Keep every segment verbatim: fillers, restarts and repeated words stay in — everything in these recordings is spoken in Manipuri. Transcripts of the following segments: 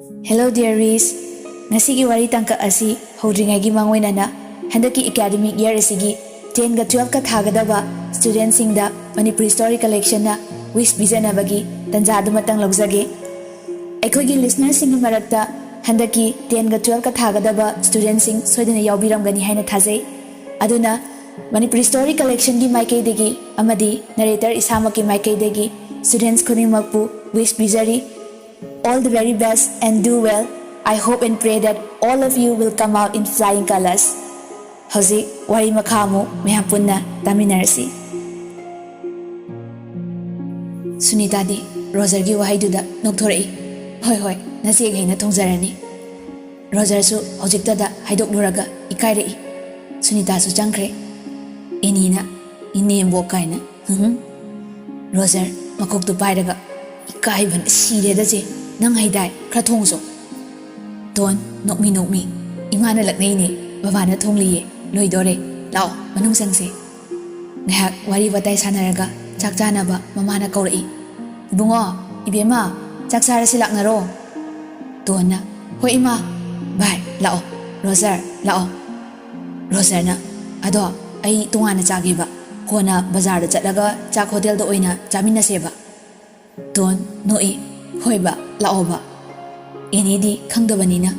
Hello dearies, ꯉꯁꯤꯒꯤ ꯋꯥꯔꯤ ꯇꯥꯡꯀꯛ ꯑꯁꯤ ꯍꯧꯗ꯭ꯔꯤꯉꯩꯒꯤ ꯃꯥꯡꯑꯣꯏꯅꯅ ꯍꯟꯗꯛꯀꯤ academic year ꯑꯁꯤꯒꯤ tenꯒ twelveꯀ ꯊꯥꯒꯗꯕ studentꯁꯤꯡꯗ Manipur History Collectionꯅ wish ꯄꯤꯖꯅꯕꯒꯤ ꯇꯟꯖꯥ ꯑꯗꯨꯃꯇꯪ ꯂꯧꯖꯒꯦ꯫ ꯑꯩꯈꯣꯏꯒꯤ listenerꯁꯤꯡꯒꯤ ꯃꯔꯛꯇ ꯍꯟꯗꯛꯀꯤ tenꯒ twelveꯀ ꯊꯥꯒꯗꯕ studentꯁꯤꯡ ꯁꯣꯏꯗꯅ ꯌꯥꯎꯕꯤꯔꯝꯒꯅꯤ ꯍꯥꯏꯅ ꯊꯥꯖꯩ꯫ ꯑꯗꯨꯅ Manipur History Collectionꯒꯤ ꯃꯥꯏꯀꯩꯗꯒꯤ ꯑꯃꯗꯤ narrator ꯏꯁꯥꯃꯛꯀꯤ ꯃꯥꯏꯀꯩꯗꯒꯤ students ꯈꯨꯗꯤꯡꯃꯛꯄꯨ wish ꯄꯤꯖꯔꯤ꯫ All the very best and do well. I hope and pray that all of you will come out in flying colors. ꯍꯧꯖꯤꯛ ꯋꯥꯔꯤ ꯃꯈꯥ ꯑꯃꯨꯛ ꯃꯌꯥꯝ ꯄꯨꯟꯅ ꯇꯥꯃꯤꯟꯅꯔꯁꯤ꯫ ꯁꯨꯅꯤꯇꯥꯗꯤ ꯔꯣꯖꯔꯒꯤ ꯋꯥꯍꯩꯗꯨꯗ ꯅꯣꯛꯊꯣꯔꯛꯏ꯫ "ꯍꯣꯏ, ꯍꯣꯏ, ꯅꯆꯦꯈꯩꯅ ꯊꯣꯡꯖꯔꯅꯤ꯫" ꯔꯣꯖꯔꯁꯨ ꯍꯧꯖꯤꯛꯇꯗ ꯍꯥꯏꯗꯣꯛꯂꯨꯔꯒ ꯏꯀꯥꯏꯔꯛꯏ꯫ ꯁꯨꯅꯤꯇꯥꯁꯨ ꯆꯪꯈ꯭ꯔꯦ꯫ ꯑꯦꯅꯤꯅ "ꯏꯅꯦꯝꯕꯣꯛ" ꯀꯥꯏꯅ꯫ "ꯎꯝ꯫" ꯔꯣꯖꯔ ꯃꯀꯣꯛꯇꯨ ꯄꯥꯏꯔꯒ, "ꯏꯀꯥꯏꯕꯅ ꯁꯤꯔꯦꯗ ꯆꯦ, ꯅꯪ ꯍꯩꯗꯥꯏ, ꯈꯔ ꯊꯣꯡꯁꯣ꯫" ꯇꯣꯟ ꯅꯣꯛꯃꯤ ꯅꯣꯛꯃꯤ, "ꯏꯃꯥꯅ ꯂꯛꯅꯩꯅꯦ, ꯕꯕꯥꯅ ꯊꯣꯡꯂꯤꯌꯦ, ꯂꯣꯏꯗꯣꯔꯦ, ꯂꯥꯛꯑꯣ ꯃꯅꯨꯡ ꯆꯪꯁꯦ꯫" ꯉꯥꯏꯍꯥꯛ ꯋꯥꯔꯤ ꯋꯥꯇꯥꯏ ꯁꯥꯟꯅꯔꯒ ꯆꯥꯛ ꯆꯥꯅꯕ ꯃꯃꯥꯅ ꯀꯧꯔꯛꯏ꯫ "ꯏꯕꯨꯡꯉꯣ, ꯏꯕꯦꯝꯃ, ꯆꯥꯛ ꯆꯥꯔꯁꯤ ꯂꯥꯛꯅꯔꯣ꯫" ꯇꯣꯟꯅ, "ꯍꯣꯏ ꯏꯃꯥ꯫" "ꯚꯥꯏ, ꯂꯥꯛꯑꯣ꯫ ꯔꯣꯖꯔ, ꯂꯥꯛꯑꯣ꯫" ꯔꯣꯖꯔꯅ, "ꯑꯗꯣ ꯑꯩ ꯇꯣꯉꯥꯟꯅ ꯆꯥꯒꯦꯕ, ꯀꯣꯟꯅ ꯕꯖꯥꯔꯗ ꯆꯠꯂꯒ ꯆꯥꯛ ꯍꯣꯇꯦꯜꯗ ꯑꯣꯏꯅ ꯆꯥꯃꯤꯟꯅꯁꯦꯕ꯫" ꯇꯣꯟ ꯅꯣꯛꯏ꯫ "ꯍꯣꯏꯕ, ꯂꯥꯛꯑꯣꯕ꯫" ꯑꯦꯅꯤꯗꯤ ꯈꯪꯗꯕꯅꯤꯅ,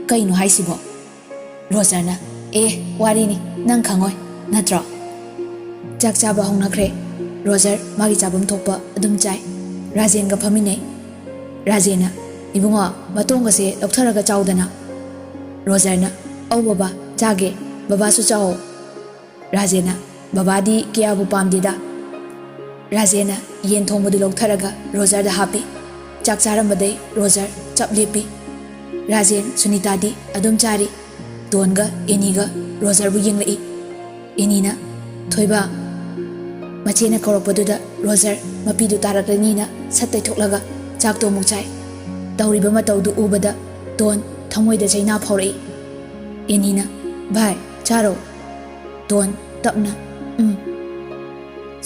"ꯀꯩꯅꯣ ꯍꯥꯏꯁꯤꯕꯣ?" ꯔꯣꯖꯔꯅ, "ꯑꯦ, ꯋꯥꯔꯤꯅꯤ, ꯅꯪ ꯈꯪꯉꯣꯏ, ꯅꯠꯇ꯭ꯔꯣ?" ꯆꯥꯛ ꯆꯥꯕ ꯍꯧꯅꯈ꯭ꯔꯦ꯫ ꯔꯣꯖꯔ ꯃꯥꯒꯤ ꯆꯥꯐꯝ ꯊꯣꯛꯄ ꯑꯗꯨꯝ ꯆꯥꯏ꯫ ꯔꯥꯖꯦꯟꯒ ꯐꯝꯃꯤꯟꯅꯩ꯫ ꯔꯥꯖꯦꯟꯅ, "ꯏꯕꯨꯡꯉꯣ, ꯃꯇꯣꯡꯒꯁꯦ ꯂꯧꯊꯔꯒ ꯆꯥꯎꯗꯅ꯫" ꯔꯣꯖꯔꯅ, "ꯑꯧ ꯕꯕꯥ, ꯆꯥꯒꯦ꯫ ꯕꯕꯥꯁꯨ ꯆꯥꯎꯑꯣ꯫" ꯔꯥꯖꯦꯟꯅ, "ꯕꯕꯥꯗꯤ ꯀꯌꯥꯕꯨ ꯄꯥꯝꯗꯦꯗ꯫" ꯔꯥꯖꯦꯟꯅ ꯌꯦꯟ ꯊꯣꯡꯕꯗꯨ ꯂꯧꯊꯔꯒ ꯔꯣꯖꯔꯗ ꯍꯥꯞꯄꯤ꯫ ꯆꯥꯛ ꯆꯥꯔꯝꯕꯗꯩ ꯔꯣꯖꯔ ꯆꯞ ꯂꯦꯞꯄꯤ꯫ ꯔꯥꯖꯦꯟ, ꯁꯨꯅꯤꯇꯥꯗꯤ ꯑꯗꯨꯝ ꯆꯥꯔꯤ꯫ ꯇꯣꯟꯒ ꯑꯦꯅꯤꯒ ꯔꯣꯖꯔꯕꯨ ꯌꯦꯡꯂꯛꯏ꯫ ꯑꯦꯅꯤꯅ, "ꯊꯣꯏꯕ꯫" ꯃꯆꯦꯅ ꯀꯧꯔꯛꯄꯗꯨꯗ ꯔꯣꯖꯔ ꯃꯄꯤꯗꯨ ꯇꯥꯔꯛꯂꯅꯤꯅ ꯁꯠ ꯇꯩꯊꯣꯛꯂꯒ ꯆꯥꯛꯇꯣ ꯑꯃꯨꯛ ꯆꯥꯏ꯫ ꯇꯧꯔꯤꯕ ꯃꯇꯧꯗꯨ ꯎꯕꯗ ꯇꯣꯟ ꯊꯃꯣꯏꯗ ꯆꯩꯅꯥ ꯐꯥꯎꯔꯛꯏ꯫ ꯑꯦꯅꯤꯅ, "ꯚꯥꯏ, ꯆꯥꯔꯣ꯫" ꯇꯣꯟ ꯇꯞꯅ, "ꯎꯝ꯫"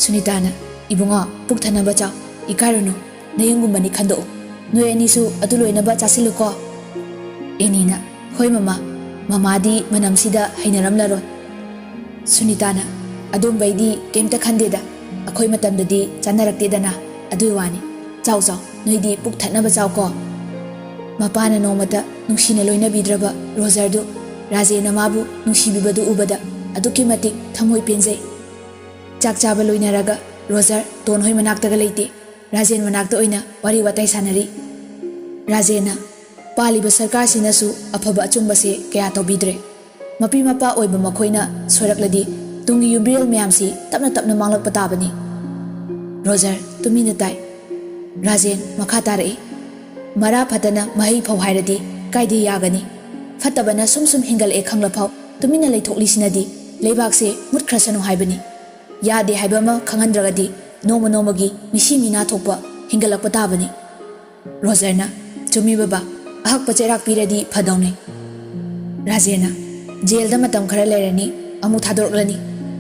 ꯁꯨꯅꯤꯇꯥꯅ, "ꯏꯕꯨꯡꯉꯣ, ꯄꯨꯛ ꯊꯟꯅꯕ ꯆꯥꯎ, ꯏꯀꯥꯏꯔꯨꯅꯨ, ꯅꯌꯨꯝꯒꯨꯝꯕꯅꯤ ꯈꯟꯗꯣꯛꯎ꯫ ꯅꯣꯏ ꯑꯅꯤꯁꯨ ꯑꯗꯨ ꯂꯣꯏꯅꯕ ꯆꯥꯁꯤꯜꯂꯨꯀꯣ꯫ ꯑꯦꯅꯤꯅ, "ꯍꯣꯏ ꯃꯃꯥ, ꯃꯃꯥꯗꯤ ꯃꯅꯝꯁꯤꯗ ꯍꯩꯅꯔꯝꯂꯔꯣꯏ꯫" ꯁꯨꯅꯤꯇꯥꯅ, "ꯑꯗꯨꯝꯕꯩꯗꯤ ꯀꯩꯝꯇ ꯈꯟꯗꯦꯗ, ꯑꯩꯈꯣꯏ ꯃꯇꯝꯗꯗꯤ ꯆꯥꯅꯔꯛꯇꯦꯗꯅ, ꯑꯗꯨꯏ ꯋꯥꯅꯤ꯫ ꯆꯥꯎ ꯆꯥꯎ, ꯅꯣꯏꯗꯤ ꯄꯨꯛ ꯊꯠꯅꯕ ꯆꯥꯎꯀꯣ꯫" ꯃꯄꯥꯅ ꯅꯣꯡꯃꯇ ꯅꯨꯡꯁꯤꯅ ꯂꯣꯏꯅꯕꯤꯗ꯭ꯔꯕ ꯔꯣꯖꯔꯗꯨ ꯔꯥꯖꯦꯟꯅ ꯃꯥꯕꯨ ꯅꯨꯡꯁꯤꯕꯤꯕꯗꯨ ꯎꯕꯗ ꯑꯗꯨꯛꯀꯤ ꯃꯇꯤꯛ ꯊꯃꯣꯏ ꯄꯦꯟꯖꯩ꯫ ꯆꯥꯛ ꯆꯥꯕ ꯂꯣꯏꯅꯔꯒ ꯔꯣꯖꯔ ꯇꯣꯟ ꯍꯣꯏ ꯃꯅꯥꯛꯇꯒ ꯂꯩꯇꯦ꯫ ꯔꯥꯖꯦꯟ ꯃꯅꯥꯛꯇ ꯑꯣꯏꯅ ꯋꯥꯔꯤ ꯋꯥꯇꯥꯏ ꯁꯥꯟꯅꯔꯤ꯫ ꯔꯥꯖꯦꯟꯅ, "ꯄꯥꯜꯂꯤꯕ ꯁꯔꯀꯥꯔꯁꯤꯅꯁꯨ ꯑꯐꯕ ꯑꯆꯨꯝꯕꯁꯦ ꯀꯌꯥ ꯇꯧꯕꯤꯗ꯭ꯔꯦ꯫ ꯃꯄꯤ ꯃꯄꯥ ꯑꯣꯏꯕ ꯃꯈꯣꯏꯅ ꯁꯣꯏꯔꯛꯂꯗꯤ ꯇꯨꯡꯒꯤ ꯌꯨꯝꯕꯤꯔꯦꯜ ꯃꯌꯥꯝꯁꯤ ꯇꯞꯅ ꯇꯞꯅ ꯃꯥꯡꯂꯛꯄ ꯇꯥꯕꯅꯤ꯫" ꯔꯣꯖꯔ ꯇꯨꯃꯤꯟꯅ ꯇꯥꯏ꯫ ꯔꯥꯖꯦꯟ ꯃꯈꯥ ꯇꯥꯔꯛꯏ, "ꯃꯔꯥ ꯐꯠꯇꯅ ꯃꯍꯩ ꯐꯧ ꯍꯥꯏꯔꯗꯤ ꯀꯥꯏꯗ ꯌꯥꯒꯅꯤ? ꯐꯠꯇꯕꯅ ꯁꯨꯝ ꯁꯨꯝ ꯍꯦꯟꯒꯠꯂꯛꯑꯦ ꯈꯪꯂꯐꯥꯎ ꯇꯨꯃꯤꯟꯅ ꯂꯩꯊꯣꯛꯂꯤꯁꯤꯅꯗꯤ ꯂꯩꯕꯥꯛꯁꯦ ꯃꯨꯠꯈ꯭ꯔꯁꯅꯨ ꯍꯥꯏꯕꯅꯤ꯫ ꯌꯥꯗꯦ ꯍꯥꯏꯕ ꯑꯃ ꯈꯪꯍꯟꯗ꯭ꯔꯒꯗꯤ ꯅꯣꯡꯃ ꯅꯣꯡꯃꯒꯤ ꯃꯤꯁꯤ ꯃꯤꯅꯥ ꯊꯣꯛꯄ ꯍꯦꯟꯒꯠꯂꯛꯄ ꯇꯥꯕꯅꯤ꯫" ꯔꯣꯖꯔꯅ, "ꯆꯨꯝꯃꯤ ꯕꯕꯥ, ꯑꯍꯛꯄ ꯆꯩꯔꯥꯛ ꯄꯤꯔꯗꯤ ꯐꯗꯧꯅꯤ꯫" ꯔꯥꯖꯦꯟꯅ, "ꯖꯦꯜꯗ ꯃꯇꯝ ꯈꯔ ꯂꯩꯔꯅꯤ, ꯑꯃꯨꯛ ꯊꯥꯗꯣꯔꯛꯂꯅꯤ꯫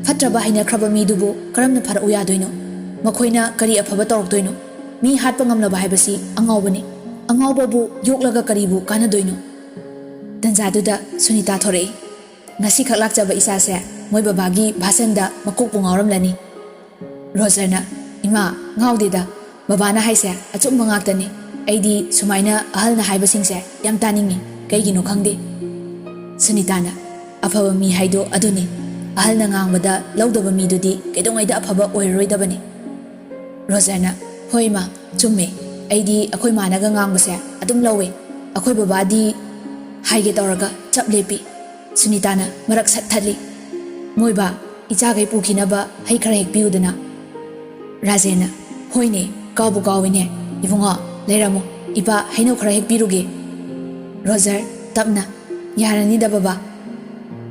ꯐꯠꯇ꯭ꯔꯕ ꯍꯩꯅꯈ꯭ꯔꯕ ꯃꯤꯗꯨꯕꯨ ꯀꯔꯝꯅ ꯐꯔꯛꯎ ꯌꯥꯗꯣꯏꯅꯣ? ꯃꯈꯣꯏꯅ ꯀꯔꯤ ꯑꯐꯕ ꯇꯧꯔꯛꯇꯣꯏꯅꯣ? ꯃꯤ ꯍꯥꯠꯄ ꯉꯝꯂꯕ ꯍꯥꯏꯕꯁꯤ ꯑꯉꯥꯎꯕꯅꯤ꯫ ꯑꯉꯥꯎꯕꯕꯨ ꯌꯣꯛꯂꯒ ꯀꯔꯤꯕꯨ ꯀꯥꯟꯅꯗꯣꯏꯅꯣ?" ꯇꯟꯖꯥꯗꯨꯗ ꯁꯨꯅꯤꯇꯥ ꯊꯣꯔꯛꯏ꯫ "ꯉꯁꯤꯈꯛ ꯂꯥꯛꯆꯕ ꯏꯆꯥꯁꯦ ꯃꯣꯏ ꯕꯕꯥꯒꯤ ꯚꯥꯁꯟꯗ ꯃꯀꯣꯛꯄꯨ ꯉꯥꯎꯔꯝꯂꯅꯤ꯫" ꯔꯣꯖꯔꯅ, "ꯏꯃꯥ, ꯉꯥꯎꯗꯦꯗ꯫ ꯕꯕꯥꯅ ꯍꯥꯏꯁꯦ ꯑꯆꯨꯝꯕ ꯉꯥꯛꯇꯅꯤ꯫ ꯑꯩꯗꯤ ꯁꯨꯃꯥꯏꯅ ꯑꯍꯜꯅ ꯍꯥꯏꯕꯁꯤꯡꯁꯦ ꯌꯥꯝ ꯇꯥꯅꯤꯡꯉꯤ꯫ ꯀꯩꯒꯤꯅꯣ ꯈꯪꯗꯦ꯫" ꯁꯨꯅꯤꯇꯥꯅ, "ꯑꯐꯕ ꯃꯤ ꯍꯥꯏꯗꯣ ꯑꯗꯨꯅꯤ꯫ ꯑꯍꯜꯅ ꯉꯥꯡꯕꯗ ꯂꯧꯗꯕ ꯃꯤꯗꯨꯗꯤ ꯀꯩꯗꯧꯉꯩꯗ ꯑꯐꯕ ꯑꯣꯏꯔꯔꯣꯏꯗꯕꯅꯤ꯫" ꯔꯣꯖꯔꯅ, "ꯍꯣꯏ ꯏꯃꯥ, ꯆꯨꯝꯃꯦ꯫ ꯑꯩꯗꯤ ꯑꯩꯈꯣꯏ ꯃꯥꯅꯒ ꯉꯥꯡꯕꯁꯦ ꯑꯗꯨꯝ ꯂꯧꯋꯦ꯫ ꯑꯩꯈꯣꯏ ꯕꯕꯥꯗꯤ" ꯍꯥꯏꯒꯦ ꯇꯧꯔꯒ ꯆꯞ ꯂꯦꯞꯄꯤ꯫ ꯁꯨꯅꯤꯇꯥꯅ ꯃꯔꯛ ꯁꯠ ꯊꯠꯂꯤ꯫ "ꯃꯣꯏꯕꯥ, ꯏꯆꯥꯈꯩ ꯄꯨꯈꯤꯅꯕ ꯍꯩ ꯈꯔ ꯍꯦꯛ ꯄꯤꯌꯨꯗꯅ꯫" ꯔꯥꯖꯦꯟꯅ, "ꯍꯣꯏꯅꯦ, ꯀꯥꯎꯕꯨ ꯀꯥꯎꯏꯅꯦ꯫ ꯏꯕꯨꯡꯉꯣ, ꯂꯩꯔꯝꯃꯣ, ꯏꯄꯥ ꯍꯩꯅꯧ ꯈꯔ ꯍꯦꯛ ꯄꯤꯔꯨꯒꯦ꯫" ꯔꯣꯖꯔ, ꯇꯞꯅ, "ꯌꯥꯔꯅꯤꯗ ꯕꯕꯥ꯫"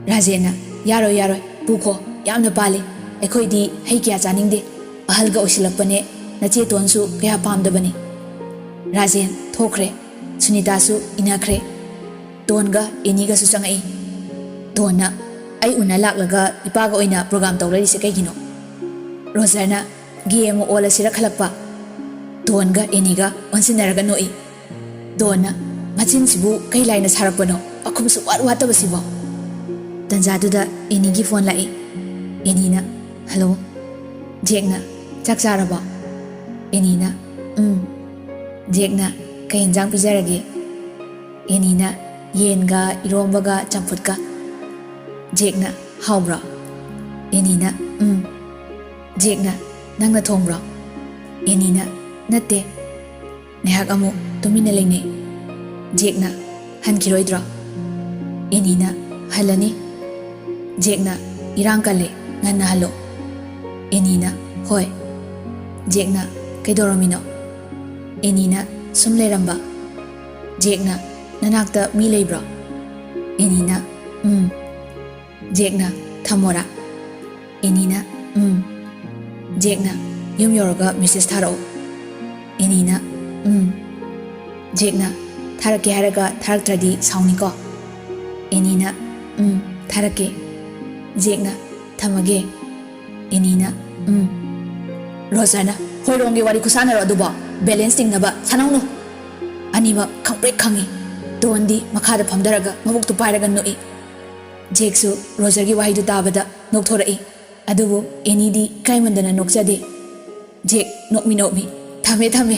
ꯔꯥꯖꯦꯟꯅ, "ꯌꯥꯔꯣꯏ, ꯌꯥꯔꯣꯏ, ꯄꯨꯈꯣ, ꯌꯥꯝꯅ ꯄꯥꯜꯂꯤ꯫ ꯑꯩꯈꯣꯏꯗꯤ ꯍꯩ ꯀꯌꯥ ꯆꯥꯅꯤꯡꯗꯦ꯫ ꯑꯍꯜꯒ ꯑꯣꯏꯁꯤꯜꯂꯛꯄꯅꯦ, ꯅꯆꯦ ꯇꯣꯟꯁꯨ ꯀꯌꯥ ꯄꯥꯝꯗꯕꯅꯤ꯫" ꯔꯥꯖꯦꯟ ꯊꯣꯛꯈ꯭ꯔꯦ꯫ ꯁꯨꯅꯤꯇꯥꯁꯨ ꯏꯟꯅꯈ꯭ꯔꯦ꯫ ꯇꯣꯟꯒ ꯑꯦꯅꯤꯒꯁꯨ ꯆꯪꯉꯛꯏ꯫ ꯇꯣꯟꯅ, "ꯑꯩ ꯎꯅ ꯂꯥꯛꯂꯒ ꯏꯄꯥꯒ ꯑꯣꯏꯅ ꯄ꯭ꯔꯣꯒꯥꯝ ꯇꯧ ꯂꯩꯔꯤꯁꯦ ꯀꯩꯒꯤꯅꯣ?" ꯔꯣꯖꯔꯅ, "ꯒꯦꯝ ꯑꯃ ꯑꯣꯜꯂꯁꯤꯔ ꯈꯜꯂꯛꯄ꯫" ꯇꯣꯟꯒ ꯑꯦꯅꯤꯒ ꯑꯣꯟꯁꯤꯟꯅꯔꯒ ꯅꯣꯛꯏ꯫ ꯇꯣꯟꯅ, "ꯃꯆꯤꯟꯁꯤꯕꯨ ꯀꯩ ꯂꯥꯏꯅ ꯁꯥꯔꯛꯄꯅꯣ, ꯄꯥꯈꯨꯝ ꯁꯨꯛꯋꯥꯠ ꯋꯥꯠꯇꯕꯁꯤꯕꯣ?" ꯇꯟꯖꯥꯗꯨꯗ ꯑꯦꯅꯤꯒꯤ ꯐꯣꯟ ꯂꯥꯛꯏ꯫ ꯑꯦꯅꯤꯅ, "ꯍꯜꯂꯣ꯫" ꯖꯦꯛꯅ, "ꯆꯥꯛ ꯆꯥꯔꯕꯣ?" ꯑꯦꯅꯤꯅ, "ꯎꯝ꯫" ꯖꯦꯛꯅ, "ꯀꯩ ꯏꯟꯖꯥꯡ ꯄꯤꯖꯔꯒꯦ?" ꯑꯦꯅꯤꯅ, "ꯌꯦꯟꯒ ꯏꯔꯣꯝꯕꯒ ꯆꯝꯐꯨꯠꯀ꯫" ꯖꯦꯛꯅ, "ꯍꯥꯎꯕ꯭ꯔꯣ?" ꯑꯦꯅꯤꯅ, "ꯎꯝ꯫" ꯖꯦꯛꯅ, "ꯅꯪꯅ ꯊꯣꯡꯕ꯭ꯔꯣ?" ꯑꯦꯅꯤꯅ, "ꯅꯠꯇꯦ꯫" ꯉꯥꯏꯍꯥꯛ ꯑꯃꯨꯛ ꯇꯨꯃꯤꯟꯅ ꯂꯩꯅꯩ꯫ ꯖꯦꯛꯅ, "ꯍꯟꯈꯤꯔꯣꯏꯗ꯭ꯔꯣ?" ꯑꯦꯅꯤꯅ, "ꯍꯜꯂꯅꯤ꯫" ꯖꯦꯛꯅ, "ꯏꯔꯥꯡ ꯀꯜꯂꯦ, ꯉꯟꯅ ꯍꯜꯂꯣ꯫" ꯑꯦꯅꯤꯅ, "ꯍꯣꯏ꯫" ꯖꯦꯛꯅ, "ꯀꯩꯗꯧꯔꯝꯃꯤꯅꯣ?" ꯑꯦꯅꯤꯅ, "ꯁꯨꯝ ꯂꯩꯔꯝꯕ꯫" ꯖꯦꯛꯅ, "ꯅꯅꯥꯛꯇ ꯃꯤ ꯂꯩꯕ꯭ꯔꯣ?" ꯑꯦꯅꯤꯅ, "ꯎꯝ꯫" ꯖꯦꯛꯅ, "ꯊꯝꯃꯣꯔꯥ?" ꯑꯦꯅꯤꯅ, "ꯎꯝ꯫" ꯖꯦꯛꯅ, "ꯌꯨꯝ ꯌꯧꯔꯒ ꯃꯦꯁꯦꯖ ꯊꯥꯔꯛꯑꯣ꯫" ꯑꯦꯅꯤꯅ, "ꯎꯝ꯫" ꯖꯦꯛꯅ, "ꯊꯥꯔꯛꯀꯦ ꯍꯥꯏꯔꯒ ꯊꯥꯔꯛꯇ꯭ꯔꯗꯤ ꯁꯥꯎꯅꯤꯀꯣ?" ꯑꯦꯅꯤꯅ, "ꯎꯝ, ꯊꯥꯔꯛꯀꯦ꯫" ꯖꯦꯛꯅ, "ꯊꯝꯃꯒꯦ꯫" ꯑꯦꯅꯤꯅ, "ꯎꯝ꯫" ꯔꯣꯖꯔꯅ, "ꯍꯣꯏꯔꯣꯡꯒꯤ ꯋꯥꯔꯤ ꯈꯨꯁꯥꯟꯅꯔꯣ ꯑꯗꯨꯕꯣ? ꯕꯦꯂꯦꯟꯁ ꯇꯤꯡꯅꯕ ꯁꯥꯟꯅꯧꯅꯨ꯫" ꯑꯅꯤꯃꯛ ꯈꯪꯄ꯭ꯔꯦꯛ ꯈꯪꯉꯤ꯫ ꯇꯣꯟꯗꯤ ꯃꯈꯥꯗ ꯐꯝꯊꯔꯒ ꯃꯕꯨꯛꯇꯨ ꯄꯥꯏꯔꯒ ꯅꯣꯛꯏ꯫ ꯖꯦꯛꯁꯨ ꯔꯣꯖꯔꯒꯤ ꯋꯥꯍꯩꯗꯨ ꯇꯥꯕꯗ ꯅꯣꯛꯊꯣꯔꯛꯏ꯫ ꯑꯗꯨꯕꯨ ꯑꯦꯅꯤꯗꯤ ꯏꯀꯥꯏꯃꯟꯗꯅ ꯅꯣꯛꯆꯗꯦ꯫ ꯖꯦꯛ ꯅꯣꯛꯃꯤ ꯅꯣꯛꯃꯤ, "ꯊꯝꯃꯦ, ꯊꯝꯃꯦ꯫"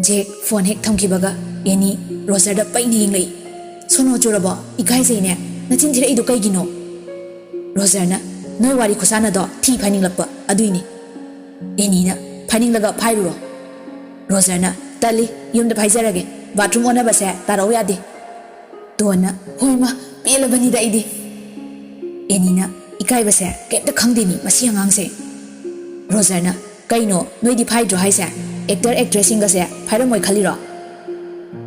ꯖꯦꯛ ꯐꯣꯟ ꯍꯦꯛ ꯊꯝꯈꯤꯕꯒ ꯑꯦꯅꯤ ꯔꯣꯖꯔꯗ ꯄꯩꯅ ꯌꯦꯡꯂꯛꯏ꯫ "ꯁꯣꯅꯣ ꯆꯨꯔꯕꯣ? ꯏꯀꯥꯏꯖꯩꯅꯦ꯫ ꯅꯆꯤꯟ ꯊꯤꯔꯛꯏꯗꯣ ꯀꯩꯒꯤꯅꯣ?" ꯔꯣꯖꯔꯅ, "ꯅꯣꯏ ꯋꯥꯔꯤ ꯈꯨꯁꯥꯟꯅꯗꯣ ꯊꯤ ꯐꯥꯏꯅꯤꯡꯂꯛꯄ ꯑꯗꯨꯏꯅꯤ꯫" ꯑꯦꯅꯤꯅ, "ꯐꯥꯏꯅꯤꯡꯂꯒ ꯐꯥꯏꯔꯨꯔꯣ꯫" ꯔꯣꯖꯔꯅ, "ꯇꯜꯂꯤ, ꯌꯨꯝꯗ ꯐꯥꯏꯖꯔꯒꯦ꯫ ꯕꯥꯊꯔꯨꯝ ꯑꯣꯟꯅꯕꯁꯦ ꯇꯥꯔꯛꯎ ꯌꯥꯗꯦ꯫" ꯇꯣꯟꯅ, "ꯍꯣꯏ ꯃꯥ, ꯄꯦꯜꯂꯕꯅꯤꯗ ꯑꯩꯗꯤ꯫" ꯑꯦꯅꯤꯅ, "ꯏꯀꯥꯏꯕꯁꯦ ꯀꯩꯝꯇ ꯈꯪꯗꯦꯅꯤ ꯃꯁꯤ ꯑꯉꯥꯡꯁꯦ꯫" ꯔꯣꯖꯔꯅ, "ꯀꯩꯅꯣ, ꯅꯣꯏꯗꯤ ꯐꯥꯏꯗ꯭ꯔꯣ ꯍꯥꯏꯁꯦ? ꯑꯦꯛꯇꯔ ꯑꯦꯛꯇ꯭ꯔꯦꯁꯁꯤꯡꯒꯁꯦ ꯐꯥꯏꯔꯝꯃꯣꯏ ꯈꯜꯂꯤꯔꯣ?"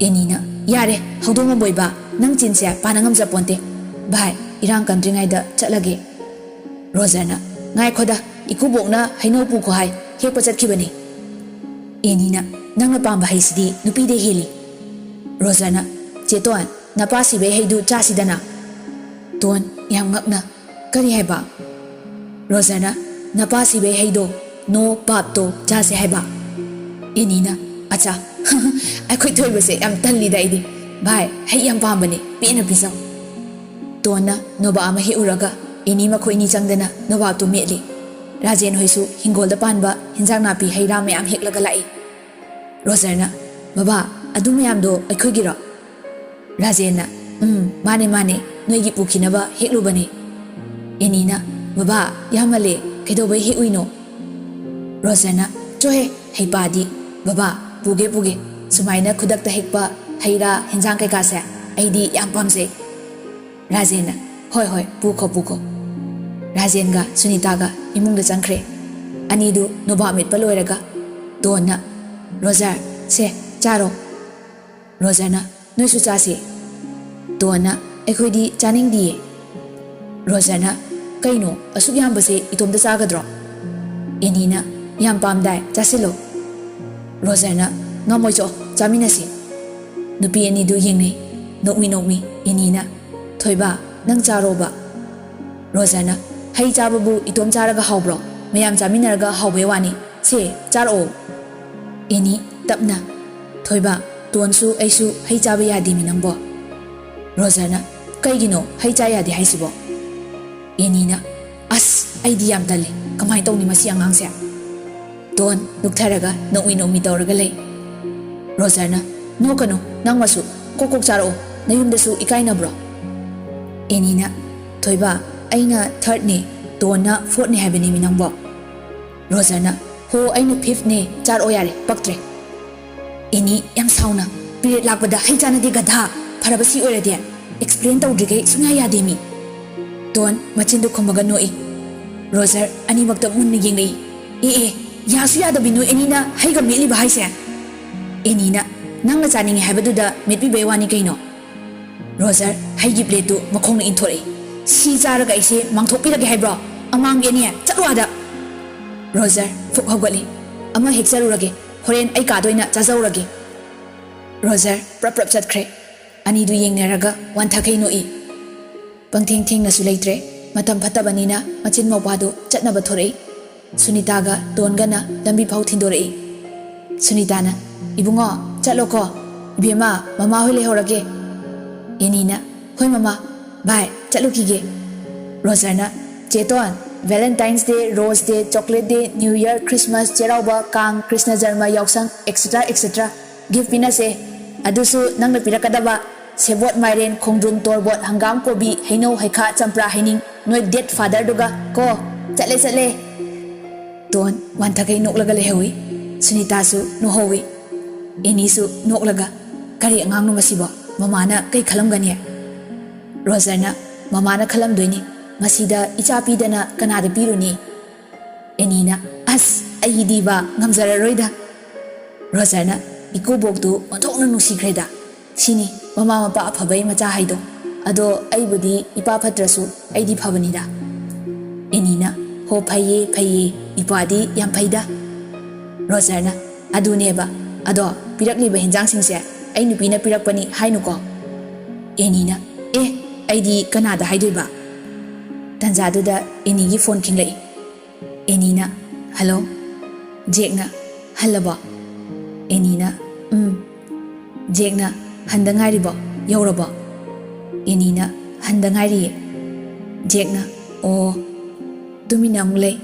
ꯑꯦꯅꯤꯅ, "ꯌꯥꯔꯦ, ꯍꯧꯗꯣꯡ ꯂꯝꯕꯣꯏꯕ, ꯅꯪ ꯆꯤꯟꯁꯦ ꯄꯥꯅ ꯉꯝꯖꯄꯣꯟꯇꯦ꯫ ꯚꯥꯏ, ꯏꯔꯥꯡ ꯀꯟꯗ꯭ꯔꯤꯉꯩꯗ ꯆꯠꯂꯒꯦ꯫" ꯔꯣꯖꯔꯅ, "ꯉꯥꯏꯈꯣꯗ, ꯏꯀꯨꯕꯣꯛꯅ ꯍꯩꯅꯧ ꯄꯨꯈꯣ ꯍꯥꯏ, ꯍꯦꯛꯄ ꯆꯠꯈꯤꯕꯅꯤ꯫" ꯑꯦꯅꯤꯅ, "ꯅꯪꯅ ꯄꯥꯝꯕ ꯍꯩꯁꯤꯗꯤ ꯅꯨꯄꯤꯗꯩ ꯍꯦꯜꯂꯤ꯫" ꯔꯣꯖꯔꯅ, "ꯆꯦꯇꯣꯟ, ꯅꯄꯥ ꯁꯤꯕꯩ ꯍꯩꯗꯨ ꯆꯥꯁꯤꯗꯅ꯫" ꯇꯣꯟ, ꯌꯥꯝ ꯉꯛꯅ, "ꯀꯔꯤ ꯍꯥꯏꯕ?" ꯔꯣꯖꯔꯅ, "ꯅꯄꯥ ꯁꯤꯕꯩ ꯍꯩꯗꯣ ꯅꯣꯕꯥꯞꯇꯣ ꯆꯥꯁꯦ ꯍꯥꯏꯕ꯫ ꯑꯦꯅꯤꯅ, "ꯑꯆꯥ, ꯑꯩꯈꯣꯏ ꯊꯣꯏꯕꯁꯦ ꯌꯥꯝ ꯇꯜꯂꯤꯗ ꯑꯩꯗꯤ꯫ ꯚꯥꯏ, ꯍꯩ ꯌꯥꯝ ꯄꯥꯝꯕꯅꯦ, ꯄꯦꯟꯅ ꯄꯤꯖꯧ꯫" ꯇꯣꯟꯅ ꯅꯣꯕꯥꯞ ꯑꯃ ꯍꯦꯛꯎꯔꯒ ꯑꯦꯅꯤ ꯃꯈꯣꯏꯅꯤ ꯆꯪꯗꯅ ꯅꯣꯕꯥꯞꯇꯨ ꯃꯦꯠꯂꯤ꯫ ꯔꯥꯖꯦꯟ ꯍꯣꯏꯁꯨ ꯍꯤꯡꯒꯣꯜꯗ ꯄꯥꯟꯕ ꯍꯤꯟꯖꯥꯡ ꯅꯥꯄꯤ ꯍꯩ ꯔꯥ ꯃꯌꯥꯝ ꯍꯦꯛꯂꯒ ꯂꯥꯛꯏ꯫ ꯔꯣꯖꯔꯅ, "ꯕꯕꯥ, ꯑꯗꯨ ꯃꯌꯥꯝꯗꯣ ꯑꯩꯈꯣꯏꯒꯤꯔꯣ?" ꯔꯥꯖꯦꯟꯅ, "ꯎꯝ, ꯃꯥꯅꯦ, ꯃꯥꯅꯦ, ꯅꯣꯏꯒꯤ ꯄꯨꯈꯤꯅꯕ ꯍꯦꯛꯂꯨꯕꯅꯦ꯫" ꯑꯦꯅꯤꯅ, "ꯕꯕꯥ, ꯌꯥꯝꯃꯜꯂꯦ, ꯀꯩꯗꯧꯕꯩ ꯍꯦꯛꯎꯏꯅꯣ?" ꯔꯣꯖꯔꯅ, "ꯆꯣꯍꯦ, ꯍꯩꯄꯥꯗꯤ꯫ ꯕꯕꯥ, ꯄꯨꯒꯦ, ꯄꯨꯒꯦ꯫ ꯁꯨꯃꯥꯏꯅ ꯈꯨꯗꯛꯇ ꯍꯦꯛꯄ ꯍꯩ ꯔꯥ, ꯍꯤꯟꯖꯥꯡ ꯀꯩꯀꯥꯁꯦ ꯑꯩꯗꯤ ꯌꯥꯝ ꯄꯥꯝꯖꯩ꯫" ꯔꯥꯖꯦꯟꯅ, "ꯍꯣꯏ, ꯍꯣꯏ, ꯄꯨꯈꯣ, ꯄꯨꯈꯣ꯫" ꯔꯥꯖꯦꯟꯒ ꯁꯨꯅꯤꯇꯥꯒ ꯏꯃꯨꯡꯗ ꯆꯪꯈ꯭ꯔꯦ꯫ ꯑꯅꯤꯗꯨ ꯅꯣꯕꯥꯞ ꯃꯦꯠꯄ ꯂꯣꯏꯔꯒ ꯇꯣꯟꯅ, "ꯔꯣꯖꯔ, ꯁꯦ, ꯆꯥꯔꯣ꯫" ꯔꯣꯖꯔꯅ, "ꯅꯣꯏꯁꯨ ꯆꯥꯁꯦ꯫" ꯇꯣꯟꯅ, "ꯑꯩꯈꯣꯏꯗꯤ ꯆꯥꯅꯤꯡꯗꯤꯌꯦ꯫" ꯔꯣꯖꯔꯅ, "ꯀꯩꯅꯣ, ꯑꯁꯨꯛ ꯌꯥꯝꯕꯁꯦ ꯏꯇꯣꯝꯇ ꯆꯥꯒꯗ꯭ꯔꯣ?" ꯑꯦꯅꯤꯅ, "ꯌꯥꯝ ꯄꯥꯝꯗꯥꯏ, ꯆꯥꯁꯤꯜꯂꯣ꯫" ꯔꯣꯖꯔꯅ, "ꯉꯝꯃꯣꯏ, ꯆꯣ, ꯆꯥꯃꯤꯟꯅꯁꯤ꯫" ꯅꯨꯄꯤ ꯑꯅꯤꯗꯨ ꯌꯦꯡꯅꯩ꯫ ꯅꯣꯛꯃꯤ ꯅꯣꯛꯃꯤ ꯑꯦꯅꯤꯅ, "ꯊꯣꯏꯕ, ꯅꯪ ꯆꯥꯔꯣꯕ꯫" ꯔꯣꯖꯔꯅ, "ꯍꯩ ꯆꯥꯕꯕꯨ ꯏꯇꯣꯝ ꯆꯥꯔꯒ ꯍꯥꯎꯕ꯭ꯔꯣ? ꯃꯌꯥꯝ ꯆꯥꯃꯤꯟꯅꯔꯒ ꯍꯥꯎꯕꯩ ꯋꯥꯅꯤ꯫ ꯁꯦ, ꯆꯥꯔꯛꯑꯣ꯫" ꯑꯦꯅꯤ ꯇꯞꯅ, "ꯊꯣꯏꯕ, ꯇꯣꯟꯁꯨ ꯑꯩꯁꯨ ꯍꯩ ꯆꯥꯕ ꯌꯥꯗꯦꯃꯤ ꯅꯪꯕꯣ꯫" ꯔꯣꯖꯔꯅ, "ꯀꯩꯒꯤꯅꯣ ꯍꯩ ꯆꯥ ꯌꯥꯗꯦ ꯍꯥꯏꯁꯤꯕꯣ?" ꯑꯦꯅꯤꯅ, "ꯑꯁ, ꯑꯩꯗꯤ ꯌꯥꯝ ꯇꯜꯂꯤ꯫ ꯀꯃꯥꯏꯅ ꯇꯧꯅꯤ ꯃꯁꯤ ꯑꯉꯥꯡꯁꯦ?" ꯇꯣꯟ ꯅꯣꯛꯊꯔꯒ ꯅꯣꯛꯃꯤ ꯅꯣꯛꯃꯤ ꯇꯧꯔꯒ ꯂꯩ꯫ ꯔꯣꯖꯔꯅ, "ꯅꯣꯛꯀꯅꯨ, ꯅꯪ ꯃꯁꯨ꯫ ꯀꯣꯛ ꯀꯣꯛ ꯆꯥꯔꯛꯑꯣ꯫ ꯅꯌꯨꯝꯗꯁꯨ ꯏꯀꯥꯏꯅꯕ꯭ꯔꯣ?" ꯑꯦꯅꯤꯅ, "ꯊꯣꯏꯕ, ꯑꯩꯅ ꯊꯥꯔꯠꯅꯦ, ꯇꯣꯟꯅ ꯐꯣꯔꯠꯅꯦ ꯍꯥꯏꯕꯅꯦꯃꯤ ꯅꯪꯕꯣ꯫" ꯔꯣꯖꯔꯅ, "ꯍꯣ, ꯑꯩꯅ ꯐꯤꯐꯅꯦ, ꯆꯥꯔꯛꯑꯣ ꯌꯥꯔꯦ, ꯄꯛꯇ꯭ꯔꯦ꯫" ꯑꯦꯅꯤ ꯌꯥꯝ ꯁꯥꯎꯅ, "ꯄꯤꯔꯦꯠ ꯂꯥꯛꯄꯗ ꯍꯩ ꯆꯥꯅꯗꯦ ꯒꯙꯥ, ꯐꯔꯕ ꯁꯤ ꯑꯣꯏꯔꯗꯤ꯫ ꯑꯦꯛꯁꯄ꯭ꯂꯦꯟ ꯇꯧꯗ꯭ꯔꯤꯈꯩ ꯁꯨꯡꯌꯥ ꯌꯥꯗꯦ ꯃꯤ꯫" ꯇꯣꯟ ꯃꯆꯤꯟꯗꯨ ꯈꯨꯝꯃꯒ ꯅꯣꯛꯏ꯫ ꯔꯣꯖꯔ ꯑꯅꯤꯃꯛꯇ ꯃꯨꯟꯅ ꯌꯦꯡꯂꯛꯏ꯫ "ꯑꯦ ꯑꯦ, ꯌꯥꯁꯨ ꯌꯥꯗꯕꯤ ꯅꯣꯏ ꯑꯅꯤꯅ ꯍꯩꯒ ꯃꯦꯠꯂꯤꯕ ꯍꯥꯏꯁꯦ?" ꯑꯦꯅꯤꯅ, "ꯅꯪꯅ ꯆꯥꯅꯤꯡꯉꯦ ꯍꯥꯏꯕꯗꯨꯗ ꯃꯦꯠꯄꯤꯕꯩ ꯋꯥꯅꯤ ꯀꯩꯅꯣ꯫" ꯔꯣꯖꯔ ꯍꯩꯒꯤ ꯄ꯭ꯂꯦꯠꯇꯨ ꯃꯈꯣꯡꯅ ꯏꯟꯊꯣꯔꯛꯏ꯫ "ꯁꯤ ꯆꯥꯔꯒ ꯑꯩꯁꯦ ꯃꯥꯡꯊꯣꯛꯄꯤꯔꯒꯦ ꯍꯥꯏꯕ꯭ꯔꯣ? ꯑꯃꯥꯡꯒꯤ ꯑꯅꯤ, ꯆꯠꯂꯣ ꯑꯥꯗ!" ꯔꯣꯖꯔ ꯐꯨꯛ ꯍꯧꯒꯠꯂꯤ꯫ "ꯑꯃ ꯍꯦꯛꯆꯔꯨꯔꯒꯦ, ꯍꯣꯔꯦꯟ ꯑꯩ ꯀꯥꯗ ꯑꯣꯏꯅ ꯆꯥꯖꯧꯔꯒꯦ꯫" ꯔꯣꯖꯔ ꯄ꯭ꯔꯞ ꯄ꯭ꯔꯞ ꯆꯠꯈ꯭ꯔꯦ꯫ ꯑꯅꯤꯗꯨ ꯌꯦꯡꯅꯔꯒ ꯋꯥꯟꯊꯈꯩ ꯅꯣꯛꯏ꯫ ꯄꯪꯊꯦꯡ ꯊꯦꯡꯅꯁꯨ ꯂꯩꯇ꯭ꯔꯦ꯫ ꯃꯇꯝ ꯐꯠꯇꯕꯅꯤꯅ ꯃꯆꯤꯟ ꯃꯧꯄꯥꯗꯨ ꯆꯠꯅꯕ ꯊꯣꯔꯛꯏ꯫ ꯁꯨꯅꯤꯇꯥꯒ ꯇꯣꯟꯒꯅ ꯂꯝꯕꯤ ꯐꯥꯎ ꯊꯤꯟꯗꯣꯔꯛꯏ꯫ ꯁꯨꯅꯤꯇꯥꯅ, "ꯏꯕꯨꯡꯉꯣ, ꯆꯠꯂꯣꯀꯣ꯫ ꯏꯕꯦꯝꯃ, ꯃꯃꯥ ꯍꯣꯏ ꯂꯩꯍꯧꯔꯒꯦ꯫" ꯑꯦꯅꯤꯅ, "ꯍꯣꯏ ꯃꯃꯥ꯫ ꯚꯥꯏ, ꯆꯠꯂꯨꯈꯤꯒꯦ꯫" ꯔꯣꯖꯔꯅ, "ꯆꯦꯇꯣꯟ, Valentine's Day, Rose Day, Chocolate Day, New Year, Christmas, ꯆꯩꯔꯥꯎꯕ, ꯀꯥꯡ, ꯀ꯭ꯔꯤꯁꯅ ꯖꯔꯃ, ꯌꯥꯎꯁꯪ, etcetera etcetera gift ꯄꯤꯅꯁꯦ꯫ ꯑꯗꯨꯁꯨ ꯅꯪꯅ ꯄꯤꯔꯛꯀꯗꯕ ꯁꯦꯕꯣꯠ, ꯃꯥꯏꯔꯦꯟ, ꯈꯣꯡꯗ꯭ꯔꯨꯝ, ꯇꯣꯔꯕꯣꯠ, ꯍꯪꯒꯥꯝ, ꯀꯣꯕꯤ, ꯍꯩꯅꯧ, ꯍꯩꯈꯥ, ꯆꯝꯄ꯭ꯔꯥ, ꯍꯩꯅꯤꯡ, ꯅꯣꯏ date fatherꯗꯨꯒ ꯀꯣ꯫ ꯆꯠꯂꯦ, ꯆꯠꯂꯦ꯫" ꯇꯣꯟ ꯋꯥꯟꯊꯈꯩ ꯅꯣꯛꯂꯒ ꯂꯩꯍꯧꯏ꯫ ꯁꯨꯅꯤꯇꯥꯁꯨ ꯅꯣꯛꯍꯧꯏ꯫ ꯑꯦꯅꯤꯁꯨ ꯅꯣꯛꯂꯒ, "ꯀꯔꯤ ꯑꯉꯥꯡꯅꯣ ꯃꯁꯤꯕꯣ? ꯃꯃꯥꯅ ꯀꯩ ꯈꯜꯂꯝꯒꯅꯤ?" ꯔꯣꯖꯔꯅ, "ꯃꯃꯥꯅ ꯈꯜꯂꯝꯗꯣꯏꯅꯤ꯫ ꯃꯁꯤꯗ ꯏꯆꯥ ꯄꯤꯗꯅ ꯀꯅꯥꯗ ꯄꯤꯔꯨꯅꯤ?" ꯑꯦꯅꯤꯅ, "ꯑꯁ, ꯑꯩꯗꯤꯕ ꯉꯝꯖꯔꯔꯣꯏꯗ꯫" ꯔꯣꯖꯔꯅ, "ꯏꯀꯨꯕꯣꯛꯇꯨ ꯑꯣꯟꯊꯣꯛꯅ ꯅꯨꯡꯁꯤꯈ꯭ꯔꯦꯗ꯫ ꯁꯤꯅꯤ ꯃꯃꯥ ꯃꯄꯥ ꯑꯐꯕꯩ ꯃꯆꯥ ꯍꯥꯏꯗꯣ꯫ ꯑꯗꯣ ꯑꯩꯕꯨꯗꯤ ꯏꯄꯥ ꯐꯠꯇ꯭ꯔꯁꯨ ꯑꯩꯗꯤ ꯐꯕꯅꯤꯗ꯫" ꯑꯦꯅꯤꯅ, "ꯍꯣ, ꯐꯩꯌꯦ, ꯐꯩꯌꯦ, ꯏꯄꯥꯗꯤ ꯌꯥꯝ ꯐꯩꯗ꯫" ꯔꯣꯖꯔꯅ, "ꯑꯗꯨꯅꯦꯕ꯫ ꯑꯗꯣ ꯄꯤꯔꯛꯂꯤꯕ ꯍꯤꯟꯖꯥꯡꯁꯤꯡꯁꯦ ꯑꯩ ꯅꯨꯄꯤꯅ ꯄꯤꯔꯛꯄꯅꯤ ꯍꯥꯏꯅꯨꯀꯣ꯫" ꯑꯦꯅꯤꯅ, "ꯑꯦ, ꯑꯩꯗꯤ ꯀꯅꯥꯗ ꯍꯥꯏꯗꯣꯏꯕ?" ꯇꯟꯖꯥꯗꯨꯗ ꯑꯦꯅꯤꯒꯤ ꯐꯣꯟ ꯈꯤꯡꯂꯛꯏ꯫ ꯑꯦꯅꯤꯅ, "ꯍꯜꯂꯣ꯫" ꯖꯦꯛꯅ, "ꯍꯜꯂꯕꯣ?" ꯑꯦꯅꯤꯅ, "ꯎꯝ꯫" ꯖꯦꯛꯅ, "ꯍꯟꯗ ꯉꯥꯏꯔꯤꯕꯣ? ꯌꯧꯔꯕꯣ?" ꯑꯦꯅꯤꯅ, "ꯍꯟꯗ ꯉꯥꯏꯔꯤꯌꯦ꯫" ꯖꯦꯛꯅ, "ꯑꯣ꯫" ꯇꯨꯃꯤꯟꯅ ꯑꯃꯨꯛ ꯂꯩ꯫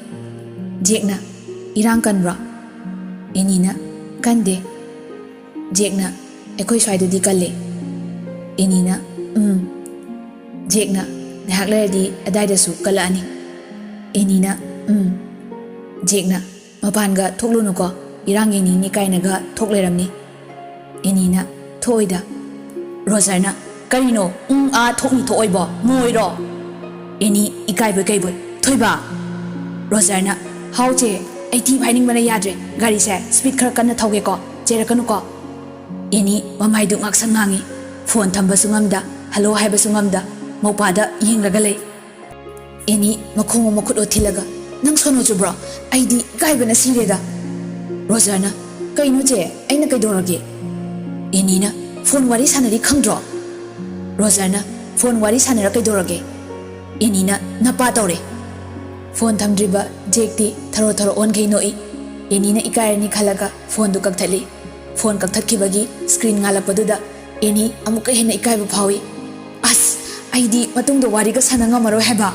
ꯖꯦꯛꯅ, "ꯏꯔꯥꯡ ꯀꯟꯕ꯭ꯔꯣ?" ꯑꯦꯅꯤꯅ, "ꯀꯟꯗꯦ꯫" ꯖꯦꯛꯅ, "ꯑꯩꯈꯣꯏ ꯁ꯭ꯋꯥꯏꯗꯗꯤ ꯀꯜꯂꯦ꯫" ꯑꯦꯅꯤꯅ, "ꯎꯝ꯫" ꯖꯦꯛꯅ, "ꯉꯥꯏꯍꯥꯛ ꯂꯩꯔꯗꯤ ꯑꯗꯥꯏꯗꯁꯨ ꯀꯜꯂꯛꯑꯅꯤ꯫" ꯑꯦꯅꯤꯅ, "ꯎꯝ꯫" ꯖꯦꯛꯅ, "ꯃꯄꯥꯟꯒ ꯊꯣꯛꯂꯨꯅꯨꯀꯣ, ꯏꯔꯥꯡ ꯌꯦꯡꯅꯤꯡꯅꯤ ꯀꯥꯏꯅꯒ ꯊꯣꯛ ꯂꯩꯔꯝꯅꯤ꯫" ꯑꯦꯅꯤꯅ, "ꯊꯣꯛꯑꯣꯏꯗ꯫" ꯔꯣꯖꯔꯅ, "ꯀꯔꯤꯅꯣ ꯎꯝ ꯑꯥ ꯊꯣꯛꯅꯤ ꯊꯣꯛꯑꯣꯏꯕꯣ? ꯃꯣꯏꯔꯣ?" ꯑꯦꯅꯤ ꯏꯀꯥꯏꯕꯣꯏ ꯀꯩꯕꯣꯏ, "ꯊꯣꯏꯕ!" ꯔꯣꯖꯔꯅ, "ꯍꯥꯎ ꯆꯦ, ꯑꯩ ꯊꯤ ꯐꯥꯏꯅꯤꯡꯕꯅ ꯌꯥꯗ꯭ꯔꯦ꯫ ꯒꯥꯔꯤꯁꯦ speed ꯈꯔ ꯀꯟꯅ ꯊꯧꯒꯦꯀꯣ, ꯆꯦꯔꯛꯀꯅꯨꯀꯣ꯫" ꯑꯦꯅꯤ ꯃꯃꯥꯏꯗꯨ ꯉꯥꯛꯁꯪ ꯉꯥꯡꯉꯤ꯫ ꯐꯣꯟ ꯊꯝꯕꯁꯨ ꯉꯝꯗ, ꯍꯜꯂꯣ ꯍꯥꯏꯕꯁꯨ ꯉꯝꯗ, ꯃꯧꯄꯥꯗ ꯌꯦꯡꯂꯒ ꯂꯩ꯫ ꯑꯦꯅꯤ ꯃꯈꯣꯡ ꯃꯈꯨꯠ ꯑꯣꯊꯤꯜꯂꯒ, "ꯅꯪ ꯁꯣꯅꯣ ꯆꯨꯕ꯭ꯔꯣ? ꯑꯩꯗꯤ ꯏꯀꯥꯏꯕꯅ ꯁꯤꯔꯦꯗ꯫" ꯔꯣꯖꯔꯅ, "ꯀꯩꯅꯣ ꯆꯦ, ꯑꯩꯅ ꯀꯩꯗꯧꯔꯒꯦ?" ꯑꯦꯅꯤꯅ, "ꯐꯣꯟ ꯋꯥꯔꯤ ꯁꯥꯟꯅꯔꯤ ꯈꯪꯗ꯭ꯔꯣ?" ꯔꯣꯖꯔꯅ, "ꯐꯣꯟ ꯋꯥꯔꯤ ꯁꯥꯟꯅꯔ ꯀꯩꯗꯧꯔꯒꯦ?" ꯑꯦꯅꯤꯅ ꯅꯄꯥ ꯇꯧꯔꯦ꯫ ꯐꯣꯟ ꯊꯝꯗ꯭ꯔꯤꯕ ꯖꯦꯛꯇꯤ ꯊꯔꯣ ꯊꯔꯣ ꯑꯣꯟꯈꯩ ꯅꯣꯛꯏ꯫ ꯑꯦꯅꯤꯅ ꯏꯀꯥꯏꯔꯅꯤ ꯈꯜꯂꯒ ꯐꯣꯟꯗꯨ ꯀꯛꯊꯠꯂꯤ꯫ ꯐꯣꯟ ꯀꯛꯊꯠꯈꯤꯕꯒꯤ ꯁ꯭ꯀ꯭ꯔꯤꯟ ꯉꯥꯜꯂꯛꯄꯗꯨꯗ ꯑꯦꯅꯤ ꯑꯃꯨꯛꯀ ꯍꯦꯟꯅ ꯏꯀꯥꯏꯕ ꯐꯥꯎꯏ꯫ "ꯑꯁ, ꯑꯩꯗꯤ ꯃꯇꯨꯡꯗ ꯋꯥꯔꯤꯒ ꯁꯥꯟꯅ ꯉꯝꯃꯔꯣꯏ ꯍꯥꯏꯕ꯫"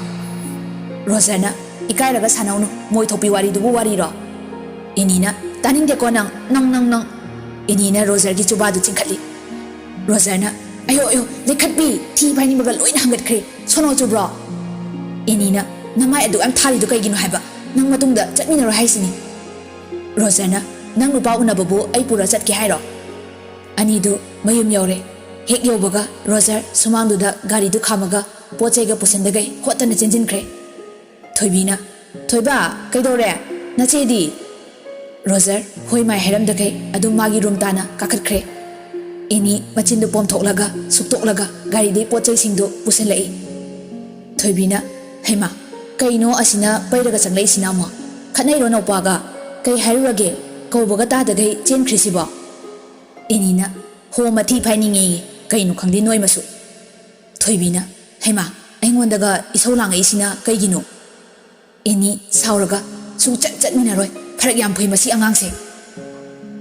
ꯔꯣꯖꯔꯅ, "ꯏꯀꯥꯏꯔꯒ ꯁꯥꯟꯅꯧꯅꯨ, ꯃꯣꯏ ꯊꯣꯛꯄꯤ ꯋꯥꯔꯤꯗꯨꯕꯨ ꯋꯥꯔꯤꯔꯣ?" ꯑꯦꯅꯤꯅ, "ꯇꯥꯅꯤꯡꯗꯦꯀꯣ ꯅꯪ, ꯅꯪ, ꯅꯪ, ꯅꯪ!" ꯑꯦꯅꯤꯅ ꯔꯣꯖꯔꯒꯤ ꯆꯨꯕꯥꯗꯨ ꯆꯤꯡꯈꯠꯂꯤ꯫ ꯔꯣꯖꯔꯅ, "ꯑꯌꯣ, ꯑꯌꯣ, ꯂꯩꯈꯠꯄꯤ, ꯊꯤ ꯐꯥꯏꯅꯤꯡꯕꯒ ꯂꯣꯏꯅ ꯍꯪꯒꯠꯈ꯭ꯔꯦ꯫ ꯁꯣꯅꯣ ꯆꯨꯕ꯭ꯔꯣ?" ꯑꯦꯅꯤꯅ, "ꯅꯃꯥꯏ ꯑꯗꯨ ꯌꯥꯝ ꯊꯥꯔꯤꯗꯨ ꯀꯩꯒꯤꯅꯣ ꯍꯥꯏꯕ? ꯅꯪ ꯃꯇꯨꯡꯗ ꯆꯠꯃꯤꯟꯅꯔꯣꯏ ꯍꯥꯏꯁꯤꯅꯤ꯫" ꯔꯣꯖꯔꯅ, "ꯅꯪ ꯅꯨꯄꯥ ꯎꯅꯕꯕꯨ ꯑꯩ ꯄꯨꯔ ꯆꯠꯀꯦ ꯍꯥꯏꯔꯣ?" ꯑꯅꯤꯗꯨ ꯃꯌꯨꯝ ꯌꯧꯔꯦ꯫ ꯍꯦꯛ ꯌꯧꯕꯒ ꯔꯣꯖꯔ ꯁꯨꯃꯥꯡꯗꯨꯗ ꯒꯥꯔꯤꯗꯨ ꯈꯥꯝꯃꯒ ꯄꯣꯠ ꯆꯩꯒ ꯄꯨꯁꯤꯟꯗꯈꯩ ꯍꯣꯠꯇꯅ ꯆꯦꯟꯁꯤꯟꯈ꯭ꯔꯦ꯫ ꯊꯣꯏꯕꯤꯅ, "ꯊꯣꯏꯕ, ꯀꯩꯗꯧꯔꯦ? ꯅꯆꯦꯗꯤ?" ꯔꯣꯖꯔ ꯍꯣꯏ ꯃꯥꯏ ꯍꯥꯏꯔꯝꯗꯈꯩ ꯑꯗꯨꯝ ꯃꯥꯒꯤ ꯔꯨꯝ ꯇꯥꯅ ꯀꯥꯈꯠꯈ꯭ꯔꯦ꯫ ꯑꯦꯅꯤ ꯃꯆꯤꯟꯗꯨ ꯄꯣꯝꯊꯣꯛꯂꯒ ꯁꯨꯛꯇꯣꯛꯂꯒ ꯒꯥꯔꯤꯗꯩ ꯄꯣꯠ ꯆꯩꯁꯤꯡꯗꯨ ꯄꯨꯁꯤꯜꯂꯛꯏ꯫ ꯊꯣꯏꯕꯤꯅ, "ꯍꯩꯃꯥ, ꯀꯩꯅꯣ ꯑꯁꯤꯅ ꯄꯩꯔꯒ ꯆꯪꯂꯛꯏꯁꯤꯅ ꯑꯃꯨꯛ? ꯈꯠꯅꯩꯔꯣ ꯅꯧꯄꯥꯒ? ꯀꯩ ꯍꯥꯏꯔꯨꯔꯒꯦ? ꯀꯧꯕꯒ ꯇꯥꯗꯈꯩ ꯆꯦꯟꯈ꯭ꯔꯤꯁꯤꯕꯣ?" ꯑꯦꯅꯤꯅ, "ꯍꯣ, ꯃꯊꯤ ꯐꯥꯏꯅꯤꯡꯉꯦꯌꯦ, ꯀꯩꯅꯣ ꯈꯪꯗꯦ ꯅꯣꯏ ꯃꯁꯨ꯫" ꯊꯣꯏꯕꯤꯅ, "ꯍꯩꯃꯥ, ꯑꯩꯉꯣꯟꯗꯒ ꯏꯁꯧ ꯂꯥꯡꯉꯛꯏꯁꯤꯅ ꯀꯩꯒꯤꯅꯣ?" ꯑꯦꯅꯤ ꯁꯥꯎꯔꯒ, "ꯁꯨꯡꯆꯠ ꯆꯠꯃꯤꯟꯅꯔꯣꯏ, ꯐꯔꯛ ꯌꯥꯝ ꯐꯨꯏ ꯃꯁꯤ ꯑꯉꯥꯡꯁꯦ꯫"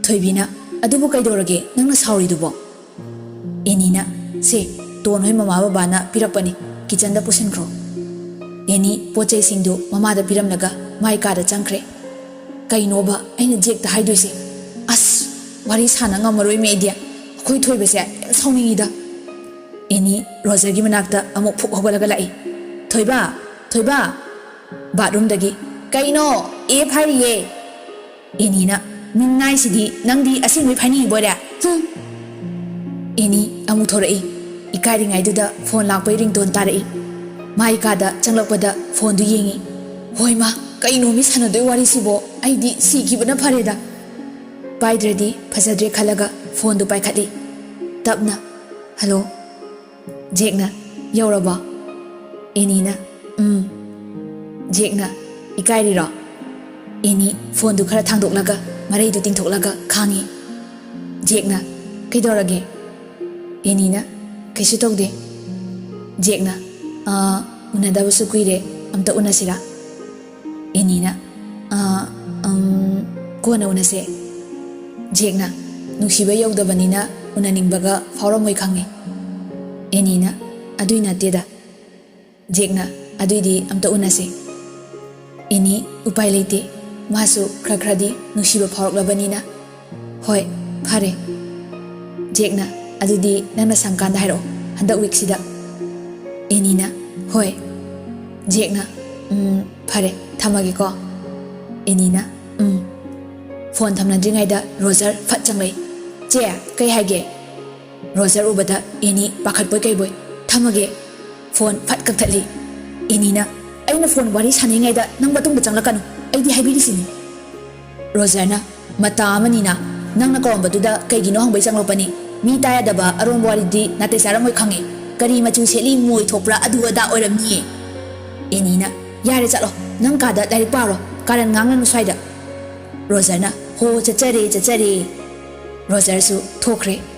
ꯊꯣꯏꯕꯤꯅ, "ꯑꯗꯨꯕꯨ ꯀꯩꯗꯧꯔꯒꯦ ꯅꯪꯅ ꯁꯥꯎꯔꯤꯗꯨꯕꯣ?" ꯑꯦꯅꯤꯅ, "ꯁꯦ, ꯇꯣꯟ ꯍꯣꯏ ꯃꯃꯥ ꯕꯕꯥꯅ ꯄꯤꯔꯛꯄꯅꯤ, ꯀꯤꯆꯟꯗ ꯄꯨꯁꯤꯟꯈ꯭ꯔꯣ꯫" ꯑꯦꯅꯤ ꯄꯣꯠ ꯆꯩꯁꯤꯡꯗꯨ ꯃꯃꯥꯗ ꯄꯤꯔꯝꯂꯒ ꯃꯥꯏ ꯀꯥꯗ ꯆꯪꯈ꯭ꯔꯦ꯫ ꯀꯩꯅꯣꯕ ꯑꯩꯅ ꯖꯦꯛꯇ ꯍꯥꯏꯗꯣꯏꯁꯦ? ꯑꯁ, ꯋꯥꯔꯤ ꯁꯥꯟꯅ ꯉꯝꯃꯔꯣꯏ ꯃꯦꯗꯤꯌꯥ, ꯑꯩꯈꯣꯏ ꯊꯣꯏꯕꯁꯦ ꯌꯥꯝ ꯁꯥꯎꯅꯤꯡꯉꯤꯗ꯫ ꯑꯦꯅꯤ ꯔꯣꯖꯔꯒꯤ ꯃꯅꯥꯛꯇ ꯑꯃꯨꯛ ꯐꯨꯛ ꯍꯧꯒꯠꯂꯒ ꯂꯥꯛꯏ꯫ "ꯊꯣꯏꯕ, ꯊꯣꯏꯕ!" ꯕꯥꯠꯔꯨꯝꯗꯒꯤ, "ꯀꯩꯅꯣ? ꯑꯦꯞ ꯍꯥꯏꯔꯤꯌꯦ!" ꯑꯦꯅꯤꯅ, "ꯃꯤꯅꯥꯏꯁꯤꯗꯤ ꯅꯪꯗꯤ ꯑꯁꯦꯡꯕꯩ ꯐꯥꯏꯅꯤꯡꯉꯤꯕꯣꯏꯔꯦ? ꯍꯨꯝ!" ꯑꯦꯅꯤ ꯑꯃꯨꯛ ꯊꯣꯔꯛꯏ꯫ ꯏꯀꯥꯏꯔꯤꯉꯩꯗꯨꯗ ꯐꯣꯟ ꯂꯥꯛꯄꯩ ꯔꯤꯡꯇꯣꯟ ꯇꯥꯔꯛꯏ꯫ ꯃꯥꯏ ꯀꯥꯗ ꯆꯪꯂꯛꯄꯗ ꯐꯣꯟꯗꯨ ꯌꯦꯡꯉꯤ꯫ "ꯍꯣꯏ ꯃꯥ, ꯀꯩꯅꯣ ꯃꯤ ꯁꯥꯟꯅꯗꯣꯏ ꯋꯥꯔꯤꯁꯤꯕꯣ? ꯑꯩꯗꯤ ꯁꯤꯈꯤꯕꯅ ꯐꯔꯦꯗ!" ꯄꯥꯏꯗ꯭ꯔꯗꯤ ꯐꯖꯗ꯭ꯔꯦ ꯈꯜꯂꯒ ꯐꯣꯟꯗꯨ ꯄꯥꯏꯈꯠꯂꯤ꯫ ꯇꯞꯅ, "ꯍꯜꯂꯣ?" ꯖꯦꯛꯅ, "ꯌꯧꯔꯕꯣ?" ꯑꯦꯅꯤꯅ, "ꯎꯝ꯫" ꯖꯦꯛꯅ, "ꯏꯀꯥꯏꯔꯤꯔꯣ?" ꯑꯦꯅꯤ ꯐꯣꯟꯗꯨ ꯈꯔ ꯊꯥꯡꯗꯣꯛꯂꯒ ꯃꯔꯩꯗꯨ ꯇꯤꯡꯊꯣꯛꯂꯒ ꯈꯥꯡꯉꯤ꯫ ꯖꯦꯛꯅ, "ꯀꯩꯗꯧꯔꯒꯦ?" ꯑꯦꯅꯤꯅ, "ꯀꯩꯁꯨ ꯇꯧꯗꯦ꯫" ꯖꯦꯛꯅ, "ꯑꯥ, ꯎꯅꯗꯕꯁꯨ ꯀꯨꯏꯔꯦ, ꯑꯝꯇ ꯎꯅꯁꯤꯔꯥ?" ꯑꯦꯅꯤꯅ, "ꯑꯥ, ꯎꯝ, ꯀꯣꯟꯅ ꯎꯅꯁꯦ꯫" ꯖꯦꯛꯅ, "ꯅꯨꯡꯁꯤꯕ ꯌꯧꯗꯕꯅꯤꯅ ꯎꯅꯅꯤꯡꯕꯒ ꯐꯥꯎꯔꯝꯃꯣꯏ ꯈꯪꯉꯤ꯫" ꯑꯦꯅꯤꯅ, "ꯑꯗꯨꯏ ꯅꯠꯇꯦꯗ꯫" ꯖꯦꯛꯅ, "ꯑꯗꯨꯏꯗꯤ ꯑꯝꯇ ꯎꯅꯁꯦ꯫" ꯑꯦꯅꯤ ꯎꯄꯥꯏ ꯂꯩꯇꯦ, ꯃꯥꯁꯨ ꯈꯔ ꯈꯔꯗꯤ ꯅꯨꯡꯁꯤꯕ ꯐꯥꯎꯔꯛꯂꯕꯅꯤꯅ꯫ "ꯍꯣꯏ, ꯐꯔꯦ꯫" ꯖꯦꯛꯅ, "ꯑꯗꯨꯗꯤ ꯅꯪꯅ ꯁꯪꯀꯥꯟꯗ ꯍꯥꯏꯔꯛꯑꯣ, ꯍꯟꯗꯛ ꯋꯤꯛꯁꯤꯗ꯫" ꯑꯦꯅꯤꯅ, "ꯍꯣꯏ꯫" ꯖꯦꯛꯅ, "ꯎꯝ, ꯐꯔꯦ, ꯊꯝꯃꯒꯦꯀꯣ꯫" ꯑꯦꯅꯤꯅ, "ꯎꯝ꯫" ꯐꯣꯟ ꯊꯝꯅꯗ꯭ꯔꯤꯉꯩꯗ ꯔꯣꯖꯔ ꯐꯠ ꯆꯪꯂꯛꯏ꯫ "ꯆꯦ, ꯀꯩ ꯍꯥꯏꯒꯦ?" ꯔꯣꯖꯔ ꯎꯕꯗ ꯑꯦꯅꯤ ꯄꯥꯈꯠꯄꯣꯏ ꯀꯩꯕꯣꯏ, "ꯊꯝꯃꯒꯦ꯫" ꯐꯣꯟ ꯐꯠ ꯀꯛꯊꯠꯂꯤ꯫ ꯑꯦꯅꯤꯅ, "ꯑꯩꯅ ꯐꯣꯟ ꯋꯥꯔꯤ ꯁꯥꯟꯅꯔꯤꯉꯩꯗ ꯅꯪ ꯃꯇꯨꯡꯗ ꯆꯪꯂꯛꯀꯅꯨ, ꯑꯩꯗꯤ ꯍꯥꯏꯕꯤꯔꯤꯁꯤꯅꯤ꯫" ꯔꯣꯖꯔꯅ, "ꯃꯇꯥ ꯑꯃꯅꯤꯅ, ꯅꯪꯅ ꯀꯧꯔꯝꯕꯗꯨꯗ ꯀꯩꯒꯤꯅꯣ ꯍꯪꯕꯩ ꯆꯪꯂꯛꯄꯅꯤ꯫ ꯃꯤ ꯇꯥ ꯌꯥꯗꯕ ꯑꯔꯣꯟꯕ ꯋꯥꯔꯤꯗꯤ ꯅꯥꯇꯩ ꯆꯥꯔꯝꯃꯣꯏ ꯈꯪꯉꯦ꯫ ꯀꯔꯤ ꯃꯆꯨ ꯁꯦꯠꯂꯤ, ꯃꯣꯏ ꯊꯣꯛꯄ꯭ꯔꯥ, ꯑꯗꯨ ꯑꯗꯥ ꯑꯣꯏꯔꯝꯅꯤꯌꯦ꯫" ꯑꯦꯅꯤꯅ, "ꯌꯥꯔꯦ, ꯆꯠꯂꯣ, ꯅꯪ ꯀꯥꯗ ꯂꯥꯏꯔꯤꯛ ꯄꯥꯔꯣ, ꯀꯥꯔꯟ ꯉꯥꯡꯒꯅꯨ ꯁ꯭ꯋꯥꯏꯗ꯫" ꯔꯣꯖꯔꯅ, "ꯍꯣ, ꯆꯠꯆꯔꯦ, ꯆꯠꯆꯔꯦ꯫" ꯔꯣꯖꯔꯁꯨ ꯊꯣꯛꯈ꯭ꯔꯦ꯫